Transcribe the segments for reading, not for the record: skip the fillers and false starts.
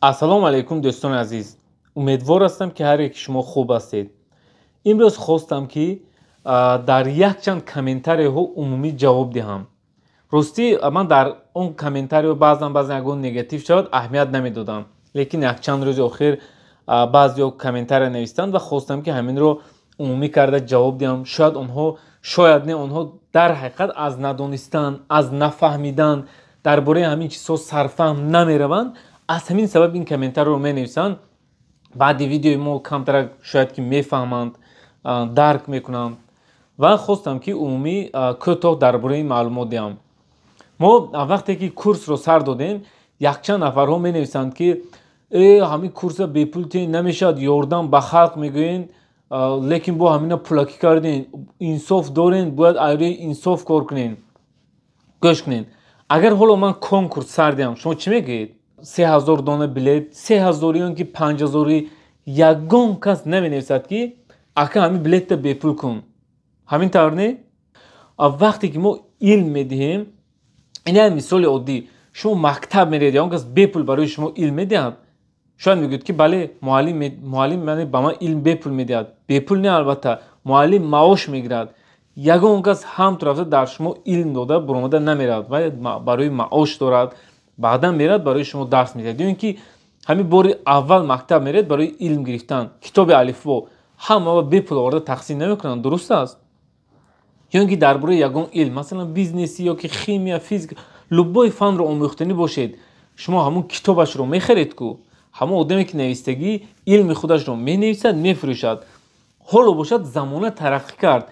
Ассалому алайкум, дӯстони азиз. Умедвор ҳастам, ки ҳар яки шумо хуб ҳастед. Имрӯз хостам, ки дар якчанд комментарияҳо умумӣ ҷавоб диҳам. Ростӣ, ман дар он комментариҳо баъзан баъзан ягон негатив шавад, аҳамият намедодам, лекин якчанд рӯзи охир баъзеҳо комментария навистанд ва хостам, ки ҳаминро умумӣ карда ҷавоб диҳам. Шояд онҳо, шояд не, онҳо дар ҳақиқат аз надонистан, аз нафаҳмидан дар бораи ҳамин чизҳо сарфаҳм намераванд. Аз ҳамин сабаб ин комментарро менависанд. Баъди видеои мо камтарак шояд ки мефаҳманд, дарк мекунанд. Ва хостам, ки умумӣ кӯтоҳ дар бораи ин маълумот диҳам. Мо вақте ки курсро сар додем, якчанд нафарҳо менависанд, ки э, ҳамин курса бепул те намешавад, ёрдам ба халқ мегӯен, лекин бо ҳамина пулакӣ кардем, инсоф дорен, бояд айрӯи инсоф кор кунем. Гӯш кунед, агар ҳоло ман конкурс сар диҳам, шумо чӣ мегӯед? 3000 дона билет, 3000-и ё ки 5000-и, ягон кас наменависад, ки ака, ҳамин билетта бепул кун. Ҳамин тавр не? Вақте ки мо илм медиҳем, ин як мисоли оддӣ: шумо мактаб меред, ягон кас бепул барои шумо илм медиҳад? Шояд мегӯед, ки бале, муаллим ба ман илм бепул медиҳад. Бепул не, албатта, муаллим маош мегирад. Ягон кас ҳамту рафта дар шумо илм дода буромада намеравад ва барои маош дорад, баъдан мерад, барои шумо дарс медиҳад. Ё ин ки ҳамин бори аввал мактаб меред барои илм гирифтан, китоби алифбо ҳамаро бепул оварда тақсим намекунанд, дуруст аст? Ё ин ки дар бораи ягон илм, масалан бизнеси ё ки химия, физика, любой фанро омӯхтанӣ бошед, шумо ҳамун китобашро мехаред ку. Ҳамон одаме ки навистагӣ, илми худашро менависад, мефурӯшад. Ҳоло бошад, замона тараққӣ кард,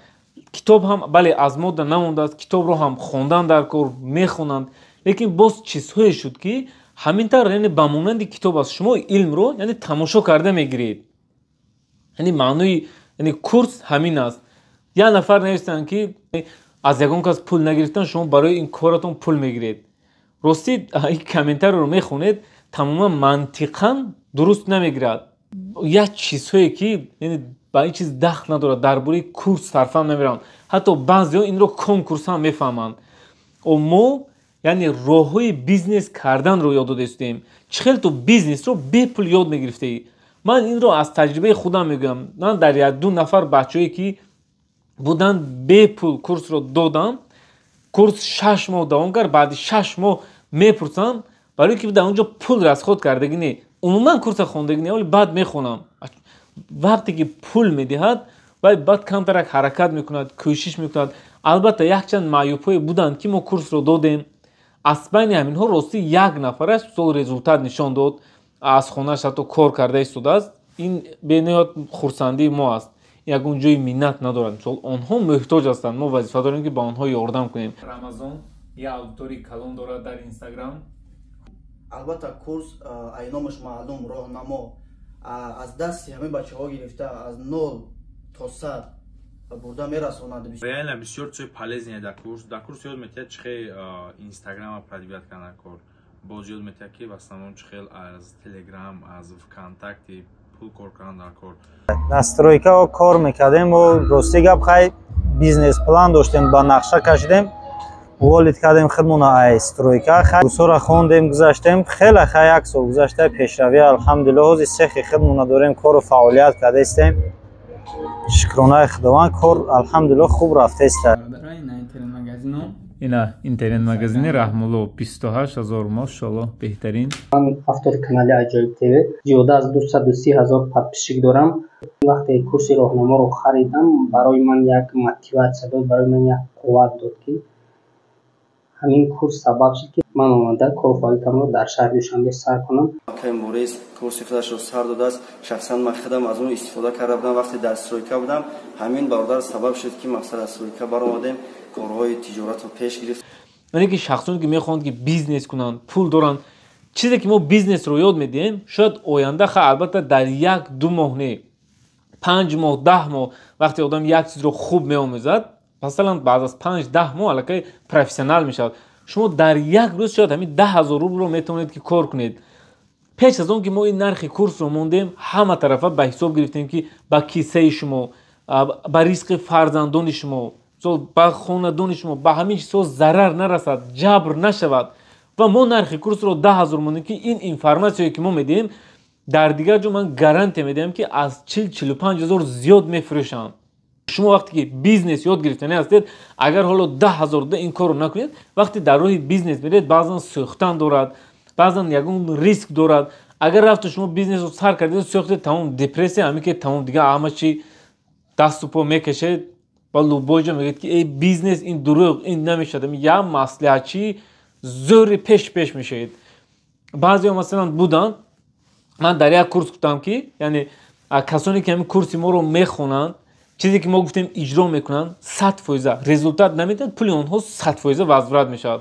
китоб ҳам, бале, аз мода намондааст, китобро ҳам хондан дар кор, мехонанд, лекин боз чизҳое шуд, ки ҳамин тавр, яъне ба монанди китоб аст, шумо илмро, яъне, тамошо карда мегиред. Яъне маънои, яъне, курс ҳамин аст. Як нафар навистанд, ки аз ягон кас пул нагирифтан, шумо барои ин коратон пул мегиред. Ростӣ, ин комментарияро мехонед, тамоман мантиқан дуруст намегирад. Як чизҳое ки, яъне, ба ин чиз дахл надорад, дар бораи курс сарфаҳм намераванд. Ҳатто баъзеҳо инро конкурс ҳам мефаҳманд. Мо, яъне, роҳҳои бизнес карданро ёд дода истодем. Чӣ хел ту бизнесро бепул ёд мегирифтаӣ? Ман инро аз таҷрибаи худам мегӯям. Ман дар як ду нафар бачаҳое ки буданд, бепул курсро додам. Курс 6 моҳ давом кард. Баъди 6 моҳ мепурсам, барои ки дар он ҷо пул расход кардагӣ не, умуман курса хондагӣ не, вале баъд мехонам. Вақте ки пул медиҳад, вай баъд камтарак ҳаракат мекунад, кӯшиш мекунад. Албатта, якчанд маъюбҳое буданд, ки мо курсро додем. Аз байни ҳаминҳо, ростӣ, як нафараш мисол результат нишон дод, аз хонааш ҳатто кор карда истодааст. Ин бениҳоят хурсандии мо аст, ягон ҷои миннат надорад. Мисол, онҳо муҳтоҷ ҳастанд, мо вазифа дорем, ки ба онҳо ёрдам кунем. Рамазон як аудитории калон дорад дар Инстаграм. Албатта, курс, ай номаш маълум, роҳнамо, аз дасти ҳамин бачаҳо гирифта аз 0 то 100 бурда мерасонад. Реально бисёр чизи полезный дар курс. Дар курс ёд метиҳад, чӣ хел Инстаграма продвигать кардан кор, боз ёд метиҳад, ки в основном чӣ хел аз Телеграм, аз ВКонтакте пул кор кардан дар кор. На стройкао кор мекардем. Мо, рости гап, хай, бизнес план доштем, ба нақша кашидем, уволить кардем худмона ай стройка. Хай, курсора хондем, гузаштем. Хеле хай, як сол гузашта, пешравӣ, алҳамдулилло. Ҳозир цехи худмона дорем, кору фаъолият кардаистем. Шукронаи Худованд, кор, алҳамдулилло, хуб рафтаиста. Ина интернет-магазини Раҳмулло, 28 000, мошалло, беҳтарин. Ман автори канали Аҷоиб ТВ, зиёда аз 230 000 подписчик дорам. Вақте курси роҳнаморо харидам, барои ман як мотиватсия дод, барои ман як қувват дод, ки ҳамин курс сабаб шуд, ки ман омада кору фаъолиятамро дар шаҳри Душанбе сар кунам. Акай Мурез курси худашро сар додааст. Шахсан ман худам аз он истифода карда будам, вақте дар стройка будам. Ҳамин бародар сабаб шуд, ки мақсад аз стройка баромадем, корҳои тиҷоратро пеш гирифт. Яъне ки шахсоне ки мехоҳанд, ки бизнес кунанд, пул доранд, чизе ки мо бизнесро ёд медиҳем, шояд оянда, ха, албатта, дар як ду моҳ не, 5 моҳ, 10 моҳ, вақте одам як чизро хуб меомӯзад, масалан, баъд аз 5-10 моҳ аллакай профессионал мешавад. Шумо дар як рӯз шояд ҳамин 10 000 рублро метавонед, ки кор кунед. Пеш аз он ки мо ин нархи курсро мондем, ҳама тарафа ба ҳисоб гирифтем, ки ба киссаи шумо, ба ризқи фарзандони шумо, ба хонадони шумо, ба ҳамин чизҳо зарар нарасад, ҷабр нашавад. Ва мо нархи курсро 10 000 монем, ки ин информатсияе, ки мо медиҳем, дар дигар ҷо ман гарантия медиҳам, ки аз 40-45 ҳазор зиёд мефурӯшанд. Шумо вақте ки бизнес ёд гирифтанӣ ҳастед, агар ҳоло 10 000 дода ин корро накунед, вақте дар роҳи бизнес меред, баъзан сӯхтан дорад, баъзан ягон риск дорад. Агар рафту шумо бизнесро сар кардед, сӯхтед, тамом, депрессия, ҳамин ки тамом, дигар ҳама чи дасту по мекашед ва любой ҷо мегӯед, ки эй, бизнес ин дурӯғ, ин намешавад, як маслиҳатчӣ зӯри пеш пеш мешавед. Баъзеҳо, масалан, буданд, ман дар як курс гуфтам, ки яъне касоне ки ҳамин курси моро мехонанд, чизе ки мо гуфтем иҷро мекунанд, 100% результат намедиҳад, пули онҳо 100% возврат мешавад.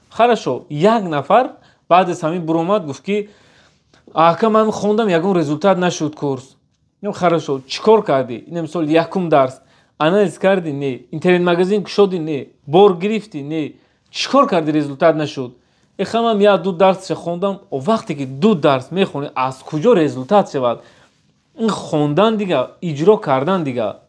Хорошо, як нафар баъд аз ҳамин буромад, гуфт, ки ака, ман хондам, ягон результат нашуд курс. Хорошо, чӣ кор кардӣ? Ина мисол, якум дарс анализ кардӣ? Не. Интернет-магазин кушодӣ? Не. Бор гирифтӣ? Не. Чӣ кор кардӣ, результат нашуд? Эхамам як ду дарсша хондам. Вақте ки ду дарс мехонӣ, аз куҷо результат шавад? Ин хондан дига, иҷро кардан дига.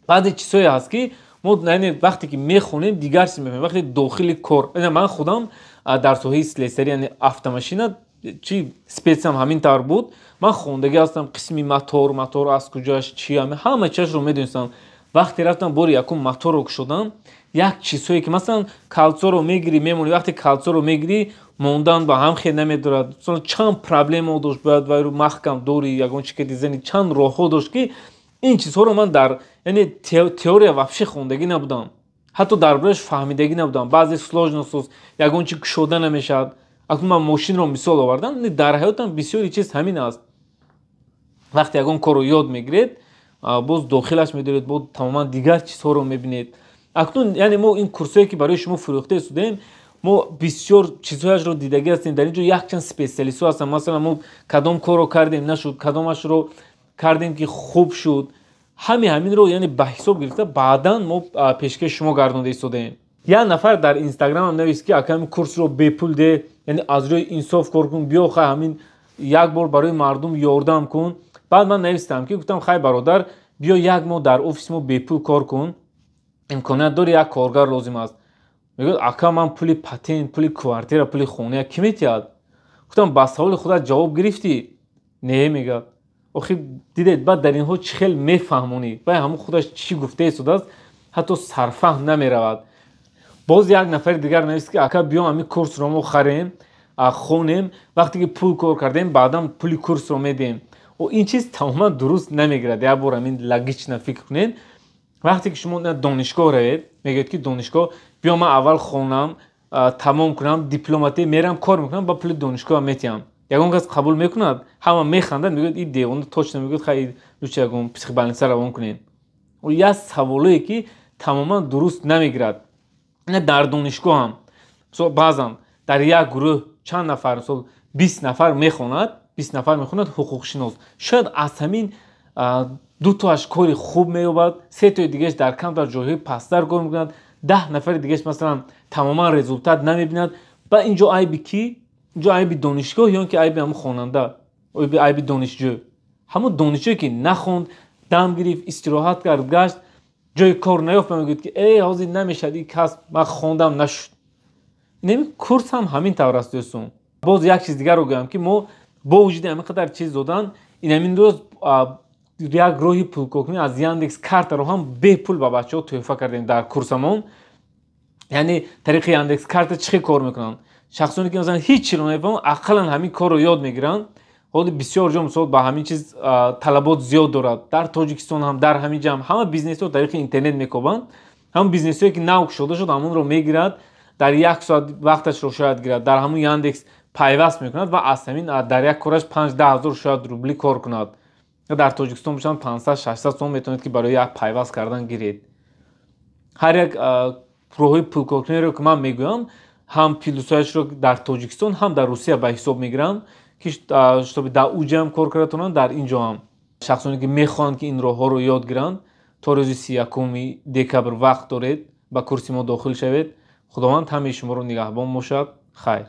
Баъзе чизҳое ҳаст, ки мо вақте ки мехонем, дигар чиз мефаҳмем, вақте дохили кор. Ман худам дар соҳаи слесарӣ, яъне автомашина чи специам ҳамин тавр буд. Ман хондагӣ ҳастам, қисми мотор, мотор аз куҷоаш, чи, ҳама чизашро медонистам. Вақте рафтам бори якум моторро кушодам, як чизҳое ки, масалан, кольцоро мегирӣ, мемонӣ, вақте кольцоро мегирӣ, мондан ба ҳам хел намедорад. Масалан, чанд проблема дошт, бояд вайро маҳкам дорӣ, ягон чи ки дизани, чанд роҳҳо дошт, ки ин чизҳоро ман дар, яъне, теория вообще хондагӣ набудам, ҳатто дар борааш фаҳмидагӣ набудам. Баъзе сложность, ягон чи кушода намешавад. Акнун ман мошинро мисол овардам, дар ҳаётам бисёри чиз ҳамин аст. Вақте ягон корро ёд мегиред, боз дохилаш медоред, боз тамоман дигар чизҳоро мебинед. Акнун, яъне, мо ин курсое, ки барои шумо фурӯхта истодаем, мо бисёр чизҳояшро дидагӣ ҳастем. Дар ин ҷо якчанд специалистҳо ҳастанд. Масалан, мо кадом корро кардем, нашуд, кадомашро кардем, ки хуб шуд, ҳами ҳаминро, яъне, ба ҳисоб гирифта, баъдан мо пешкаши шумо гардонда истодаем. Як нафар дар Инстаграмам навист, ки ака, ҳамин курсро бепул де, яъне аз рӯи инсоф кор кун, биё, хай, ҳамин як бор барои мардум ёрдам кун. Баъд ман навистам, ки гуфтам: хай, бародар, биё, як моҳ дар офиси мо бепул кор кун, имконият дори, як коргар лозим аст. Мегӯяд: ака, ман пули патент, пули квартира, пули хона кӣ метиҳад? Гуфтам: ба саволи худат ҷавоб гирифтӣ? Не, мегӯяд. Охи, дидед, баъд дар инҳо чӣ хел мефаҳмонӣ? Вай ҳамун худаш чӣ гуфта истодааст, ҳатто сарфаҳм намеравад. Боз як нафари дигар навист, ки ака, биё, ҳамин курсро мо харем, хонем, вақте ки пул кор кардем, баъдан пули курсро медиҳем. Ин чиз тамоман дуруст намегирад. Як бор ҳамин логично фикр кунед. Вақте ки шумо донишгоҳ равед, мегӯед, ки донишгоҳ биё, ман аввал хонам, тамом кунам, дипломате мерам, кор мекунам, ба пули донишгоҳ метиҳам. Ягон кас қабул мекунад? Ҳама механдад, мегӯяд: и девона, точно, мегӯяд, хай, лучше ягон психбольница равон кунем. Як саволое, ки тамоман дуруст намегирад. Дар донишгоҳ ҳам баъзан дар як гурӯҳ чанд нафар, мисол, 20 нафар мехонад, 20 нафар мехонад ҳуқуқшинос, шояд аз ҳамин дутоаш кори хуб меёбад, сетои дигааш дар камтар ҷойҳои пасттар кор мекунад, 10 нафари дигааш, масалан, тамоман результат намебинад. Ба инҷо айби кӣ? Инҷо айби донишгоҳ ё ки айби ҳамун хонанда, айби донишҷӯ? Ҳамун донишҷӯе, ки нахонд, дам гирифт, истироҳат кард, гашт, ҷои кор наёфт, мегӯяд, ки э, ҳозир намешавад ин касб, ман хондам, нашуд. Инами курс ҳам ҳамин тавр аст, дӯстон. Боз як чиз дигарро гӯям, ки мо бо вуҷуди ҳамин қадар чиз додан, инамин рӯз як роҳи пулкоркунӣ аз Яндекс картаро ҳам бепул ба бачаҳо тӯҳфа кардем дар курсамон. Яъне тариқи Яндекс карта чӣ хел кор мекунанд? Шахсоне, ки, масалан, ҳеҷ чиро намефаҳманд, ақаллан ҳамин корро ёд мегиранд. Ҳоли бисёр ҷо, мисол, ба ҳамин чиз талабот зиёд дорад. Дар Тоҷикистон ҳам, дар ҳамин ҷа ҳам ҳама бизнесҳо тариқи интернет мекобанд. Ҳамон бизнесҳое, ки нав кушода шуд, ҳамонро мегирад, дар як соат вақташро шояд гирад, дар ҳамун Яндекс пайваст мекунад ва аз ҳамин дар як кораш 5-10 ҳазор шояд рубли кор кунад. Дар Тоҷикистон бошанд, 500-600 сом метавонед, ки барои як пайваст кардан гиред. Ҳар як роҳҳои пулкоркуниро, ки ман мегӯям, ҳам плюсҳояшро дар Тоҷикистон, ҳам дар Русия ба ҳисоб мегирам, ки чтобы дар уҷа ҳам кор карда тавонанд, дар ин ҷо ҳам. Шахсоне, ки мехоҳанд, ки ин роҳҳоро ёд гиранд, то рӯзи 31 декабр вақт доред, ба курси мо дохил шавед. Худованд ҳамаи шуморо нигаҳбон бошад. Хайр.